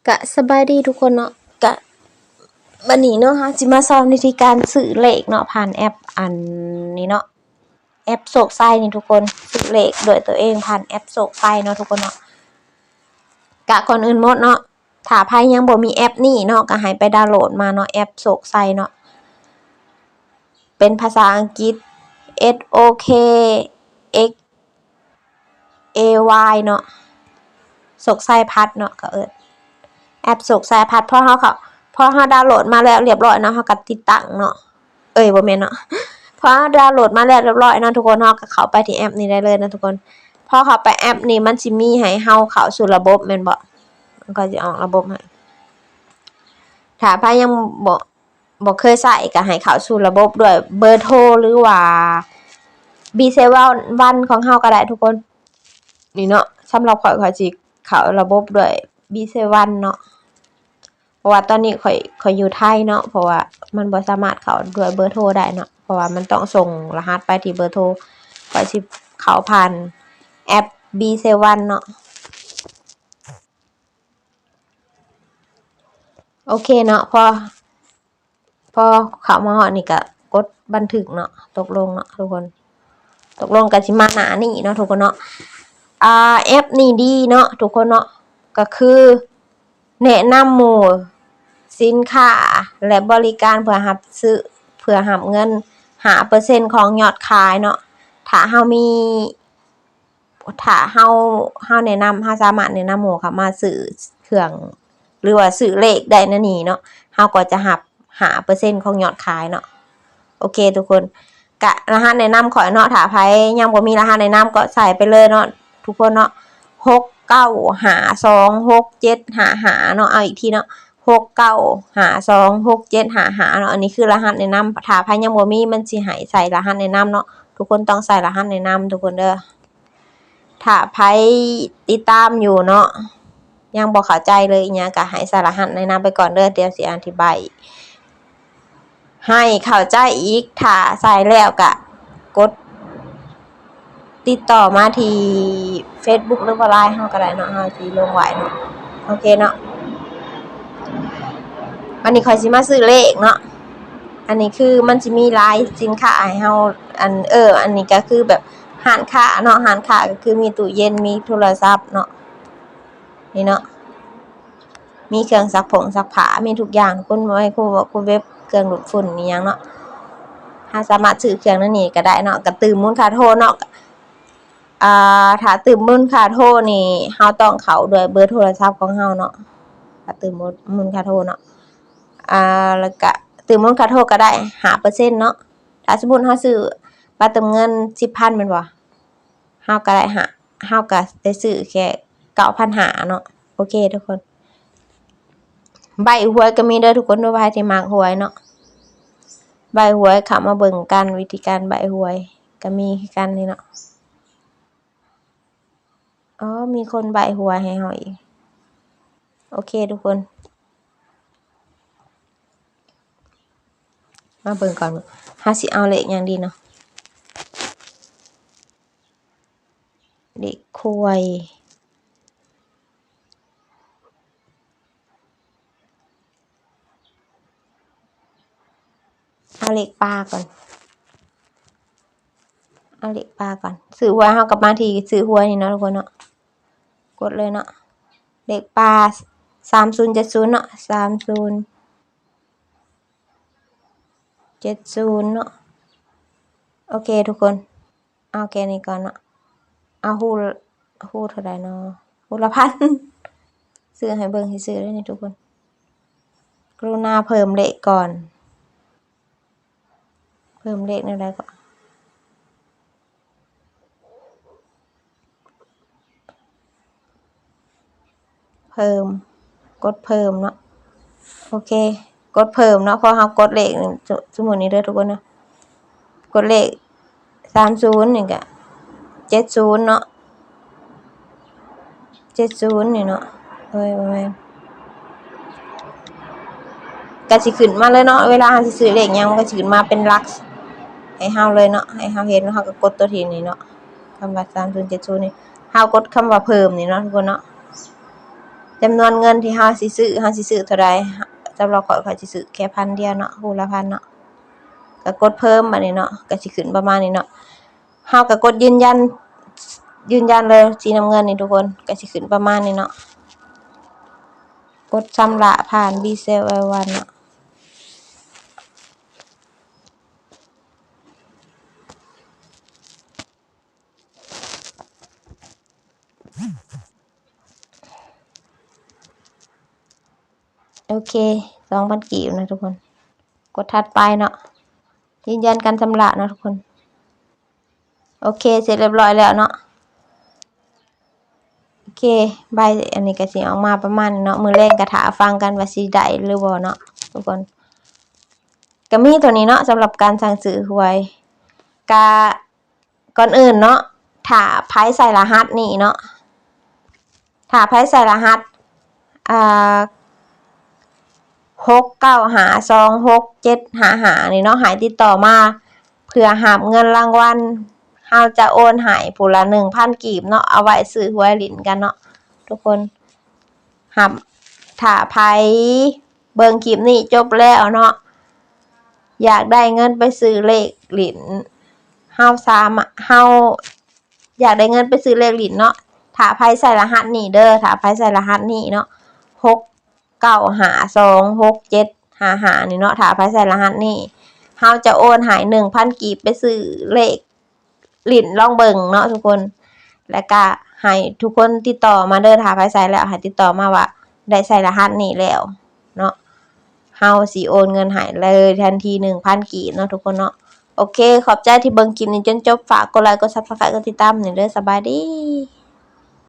ກະສະບາຍດີທຸກຄົນເນາະ ກະບັດນີ້ເນາະ ເຮົາຊິມາສອນວິທີການຊື້ເລກເນາະ ຜ່ານແອັບອັນນີ້ເນາະ ແອັບໂຊກໄຊນີ້ທຸກຄົນ ຊື້ເລກດ້ວຍຕົວເອງຜ່ານແອັບໂຊກໄຊເນາະທຸກຄົນເນາະ. ກະກ່ອນອື່ນໝົດເນາະ ຖ້າໃຜຍັງບໍ່ມີແອັບນີ້ເນາະ ກະໃຫ້ໄປດາວໂຫຼດມາເນາະ ແອັບໂຊກໄຊເນາະ ເປັນພາສາອັງກິດ S O K X A Y ເນາະ ໂຊກໄຊພັດເນາະ ເຂົາເອີ້ນແອັບໂຊກໄຊພັດ. ພໍເຮົາເຂົ້າ ພໍເຮົາດາວໂຫຼດມາແລ້ວລຽບລ້ອຍເນາະ ເຮົາກໍຕິດຕັ້ງເນາະ ເອີຍ ບໍ່ແມ່ນເນາະ ພໍເຮົາດາວໂຫຼດມາແລ້ວລຽບລ້ອຍເນາະທຸກຄົນ ເຮົາກໍເຂົ້າໄປທີ່ແອັບນີ້ໄດ້ເລີຍເນາະທຸກຄົນ. ພໍເຂົ້າໄປແອັບນີ້ ມັນຊິມີໃຫ້ເຮົາເຂົ້າສູ່ລະບົບແມ່ນບໍ່? ມັນກໍຊິອອກລະບົບໃຫ້ ຖ້າໃຜຍັງບໍ່ ບໍ່ເຄີຍໃຊ້ ກໍໃຫ້ເຂົ້າສູ່ລະບົບດ້ວຍເບີໂທ ຫຼືວ່າ B seven ຂອງເຮົາກໍໄດ້ທຸກຄົນ. ນີ້ເນາະ ສຳລັບຂ້ອຍ ຂ້ອຍຊິເຂົ້າລະບົບດ້ວຍ B seven ເນາະ ເພາະວ່າຕອນນີ້ຂ້ອຍ ຂ້ອຍຢູ່ໄທເນາະ ເພາະວ່າມັນບໍ່ສາມາດເຂົ້າດ້ວຍເບີໂທໄດ້ເນາະ ເພາະວ່າມັນຕ້ອງສົ່ງລະຫັດໄປທີ່ເບີໂທ. ຂ້ອຍຊິເຂົ້າຜ່ານແອັບ B seven ເນາະ. ໂອເຄເນາະ ພໍ ພໍເຂົ້າມາຮອດນີ້ກະກົດບັນທຶກເນາະ ຕົກລົງເນາະທຸກຄົນ. ຕົກລົງກະຊິມາໜ້ານີ້ເນາະທຸກຄົນເນາະ. ອ່າ ແອັບນີ້ດີເນາະທຸກຄົນເນາະ ກະຄືແນະນຳໝູ່ສິນຄ້າ ແລະ ບໍລິການເພື່ອຮັບຊື້ ເພື່ອຮັບເງິນຫ້າເປີເຊັນຂອງຍອດຂາຍເນາະ. ຖ້າເຮົາມີ ຖ້າເຮົາ ເຮົາແນະນຳ ເຮົາສາມາດແນະນຳໝູ່ເຂົ້າມາຊື້ເຄື່ອງ ຫຼືວ່າຊື້ເລກໄດ້ໃນນີ້ເນາະ ເຮົາກໍຈະຮັບຫ້າເປີເຊັນຂອງຍອດຂາຍເນາະ. ໂອເຄທຸກຄົນ ກະລະຫັດແນະນຳຂ້ອຍເນາະ ຖ້າໃຜຍັງບໍ່ມີລະຫັດແນະນຳກໍໃສ່ໄປເລີຍເນາະທຸກຄົນເນາະ ຫົກເກົ້າຫ້າສອງຫົກເຈັດຫ້າຫ້າເນາະ. ເອົາອີກທີເນາະ ຫົກເກົ້າຫ້າສອງຫົກເຈັດຫ້າຫ້າເນາະ. ອັນນີ້ຄືລະຫັດແນະນຳ ຖ້າໃຜຍັງບໍ່ມີ ມັນຊິໃຫ້ໃສ່ລະຫັດແນະນຳເນາະ ທຸກຄົນຕ້ອງໃສ່ລະຫັດແນະນຳທຸກຄົນເດີ້. ຖ້າໃຜຕິດຕາມຢູ່ເນາະ ຍັງບໍ່ເຂົ້າໃຈເລີຍອີ່ຫຍັງ ກໍໃຫ້ໃສ່ລະຫັດແນະນຳໄປກ່ອນເດີ້ ດຽວຊິອະທິບາຍໃຫ້ເຂົ້າໃຈອີກ. ຖ້າໃສ່ແລ້ວກໍກົດຕິດຕໍ່ມາທີ່ເຟສບຸກ ຫຼືວ່າ LINE ເຮົາກໍໄດ້ເນາະ ເຮົາຊິລົງໄວ້ເນາະ. ໂອເຄເນາະ ບັດນີ້ຂ້ອຍຊິມາຊື້ເລກເນາະ. ອັນນີ້ຄືມັນຊິມີຫຼາຍສິນຄ້າໃຫ້ເຮົາ ອັນ ເອີ ອັນນີ້ກໍຄືແບບຮ້ານຄ້າເນາະ ຮ້ານຄ້າກໍຄືມີຕູ້ເຢັນ ມີໂທລະສັບເນາະ ນີ້ເນາະ ມີເຄື່ອງຊັກຜົງຊັກຜ້າ ມີທຸກຢ່າງ ຄຸນໄມໂຄຣເວບ ເຄື່ອງດູດຝຸ່ນອີ່ຫຍັງເນາະ. ເຮົາສາມາດຊື້ເຄື່ອງໃນນີ້ກໍໄດ້ເນາະ ກໍຕື່ມມູນຄ່າໂທເນາະ. ອ່າ ຖ້າຕື່ມມູນຄ່າໂທນີ້ ເຮົາຕ້ອງເຂົ້າດ້ວຍເບີໂທລະສັບຂອງເຮົາເນາະ ຖ້າຕື່ມມູນ ມູນຄ່າໂທເນາະ. ອ່າ ແລ້ວກະຕື່ມມູນຄ່າໂທກໍໄດ້ຫ້າເປີເຊັນເນາະ. ຖ້າສົມມຸດເຮົາຊື້ບັດເຕີມເງິນສິບພັນແມ່ນບໍ່? ເຮົາກໍໄດ້ຫ້າ ເຮົາກໍໄດ້ຊື້ແຄ່ເກົ້າພັນຫ້າເນາະ. ໂອເຄທຸກຄົນ ໃບຫວຍກໍມີເດີທຸກຄົນ ຫຼືວ່າໃຜທີ່ມັກຫວຍເນາະ ໃບຫວຍ ເຂົ້າມາເບິ່ງກັນ ວິທີການໃບຫວຍກໍມີຄືກັນນີ້ເນາະ. ອໍ ມີຄົນໃບ້ຫວຍໃຫ້ເຮົາອີກ. ໂອເຄທຸກຄົນ ມາເບິ່ງກ່ອນ ເຮົາຊິເອົາເລກຫຍັງດີເນາະ? ເລກຄວາຍ. ເອົາເລກປາກ່ອນ ເອົາເລກປາກ່ອນ. ຊື້ຫວຍ ເຮົາກໍມາທີ່ຊື້ຫວຍນີ້ເນາະທຸກຄົນເນາະ. ກົດເລີຍເນາະ ເລກປາ ສາມສູນເຈັດສູນເນາະ ສາມສູນເຈັດສູນເນາະ. ໂອເຄທຸກຄົນ ເອົາແຄ່ນີ້ກ່ອນເນາະ. ເອົາ ຮູ້ ຮູ້ເທົ່າໃດເນາະ? ຮູ້ລະພັນ ຊື້ໃຫ້ເບິ່ງຊື່ໆເດີນີ້ທຸກຄົນ. ກະລຸນາເພີ່ມເລກກ່ອນ. ເພີ່ມເລກແນວໃດກໍ? ເພີ່ມ ກົດເພີ່ມເນາະ. ໂອເຄ ກົດເພີ່ມເນາະ. ພໍເຮົາກົດເລກ ສົມ ສົມມຸດນີ້ເດີທຸກຄົນເນາະ ກົດເລກສາມສູນນີ້ກະເຈັດສູນເນາະ ເຈັດສູນນີ້ເນາະ. ເອີຍ ບໍ່ແມ່ນ ກະຊິຂຶ້ນມາເລີຍເນາະ. ເວລາເຮົາຊິຊື້ເລກຫຍັງ ມັນກະຊິຂຶ້ນມາເປັນຫຼັກໃຫ້ເຮົາເລີຍເນາະ ໃຫ້ເຮົາເຫັນ. ເຮົາກະກົດໂຕທີ່ນີ້ເນາະ ຄຳວ່າສາມສູນເຈັດສູນນີ້ ເຮົາກົດຄຳວ່າເພີ່ມນີ້ເນາະທຸກຄົນເນາະ. ຈຳນວນເງິນທີ່ເຮົາຊິຊື້ ເຮົາຊິຊື້ເທົ່າໃດ. ສຳລັບຂ້ອຍ ຂ້ອຍຊິຊື້ແຄ່ພັນດຽວເນາະ ຄູ່ລະພັນເນາະ. ກໍກົດເພີ່ມບາດນີ້ເນາະ ກໍຊິຂຶ້ນປະມານນີ້ເນາະ. ເຮົາກໍກົດຢືນຢັນ ຢືນຢັນເລີຍ ສີນ້ຳເງິນນີ້ທຸກຄົນ ກໍຊິຂຶ້ນປະມານນີ້ເນາະ. ກົດຊຳລະຜ່ານ BCEL L one ເນາະ. ໂອເຄ ສອງພັນກີບນະທຸກຄົນ. ກົດຖັດໄປເນາະ ຢືນຢັນການຊຳລະເນາະທຸກຄົນ. ໂອເຄ ເສັດຮຽບຮ້ອຍແລ້ວເນາະ. ໂອເຄ ໃບອັນນີ້ກໍຊິອອກມາປະມານນີ້ເນາະ. ມື້ແລງກໍຖ້າຟັງກັນວ່າຊິໄດ້ຫຼືບໍ່ເນາະທຸກຄົນ. ກໍມີເທົ່ານີ້ເນາະ ສຳລັບການສັ່ງຊື້ຫວຍ. ກະ ກ່ອນອື່ນເນາະ ຖ້າໃຜໃສ່ລະຫັດນີ້ເນາະ ຖ້າໃຜໃສ່ລະຫັດ ອ່າ ຫົກເກົ້າຫ້າສອງຫົກເຈັດຫ້າຫ້ານີ້ເນາະ ໃຫ້ຕິດຕໍ່ມາເພື່ອຮັບເງິນລາງວັນ. ເຮົາຈະໂອນໃຫ້ຜູ້ລະໜຶ່ງພັນກີບເນາະ ເອົາໄວ້ຊື້ຫວຍຫຼິ້ນກັນເນາະທຸກຄົນ. ຮັບ ຖ້າໃຜເບິ່ງຄລິບນີ້ຈົບແລ້ວເນາະ ຢາກໄດ້ເງິນໄປຊື້ເລກຫຼິ້ນ ເຮົາສາມາດ ເຮົາຢາກໄດ້ເງິນໄປຊື້ເລກຫຼິ້ນເນາະ ຖ້າໃຜໃສ່ລະຫັດນີ້ເດີ ຖ້າໃຜໃສ່ລະຫັດນີ້ເນາະ ຫົກເກົ້າຫ້າສອງຫົກເຈັດຫ້າຫ້ານີ້ເນາະ ຖ້າໃຜໃສ່ລະຫັດນີ້ ເຮົາຈະໂອນໃຫ້ໜຶ່ງພັນກີບໄປຊື້ເລກ ຫຼິ້ນລອງເບິ່ງເນາະທຸກຄົນ. ແລ້ວກະໃຫ້ທຸກຄົນຕິດຕໍ່ມາເດີ ຖ້າໃຜໃສ່ແລ້ວໃຫ້ຕິດຕໍ່ມາວ່າໄດ້ໃສ່ລະຫັດນີ້ແລ້ວເນາະ ເຮົາຊິໂອນເງິນໃຫ້ເລີຍທັນທີໜຶ່ງພັນກີບເນາະທຸກຄົນເນາະ. ໂອເຄ ຂອບໃຈທີ່ເບິ່ງຄລິບນີ້ຈົນຈົບ ຝາກກົດໄລ ກົດ Subscribe ກົດຕິດຕາມໃຫ້ເດີ. ສະບາຍດີ.